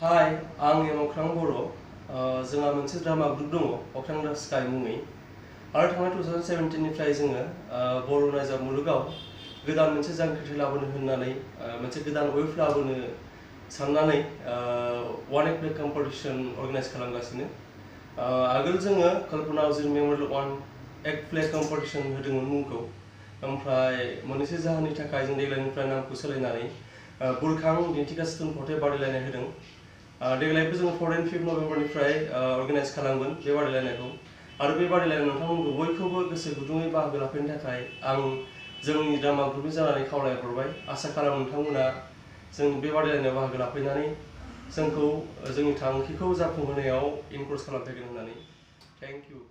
हाय आं अख्रां बर' जोंहा मोनसे ड्रामा ग्रुप दङ अख्रां दा स्काई मुङै आरो थांनाय 2017 निफ्राय जोङो बर' नायजाब मुलुगाव गोदान मोनसे जांख्रिथाय लाबोनो होननानै मोनसे गोदान वेब लाबोनो साननानै one act play competition organise खालामगासिनो आगोल जोङो Kalpana Ujir memorial one act play competition होदोंमोन मुंखौ ओमफ्राय मोननैसो जाहोननि थाखाय जों देग्लायनिफ्राय नामखौ सोलायनानै बुरखां दिन्थिगासे थुनफावथाय बादायलायनाय होदों देग्लायबो जों 4 and 5 नभेम्बरनिफ्राय अर्गानाइज खालामगोन बे बादायलायनायखौ आरो बे बादायलायनायाव नोंथांमोनखौ बयखौबो गोसो गुदुङै बाहागो लाफैनो थाखाय आं जोंनि ड्रामा ग्रुपनि जानानै खावलायहरबाय आसा खालामो नोंथांमोना जों बे बादायलायनायाव बाहागो लाफैनानै जोंखौ जोंनि थांखिखौ जाफुंहोनायाव इनकरेज खालामफैगोन होननानै थेंक इउ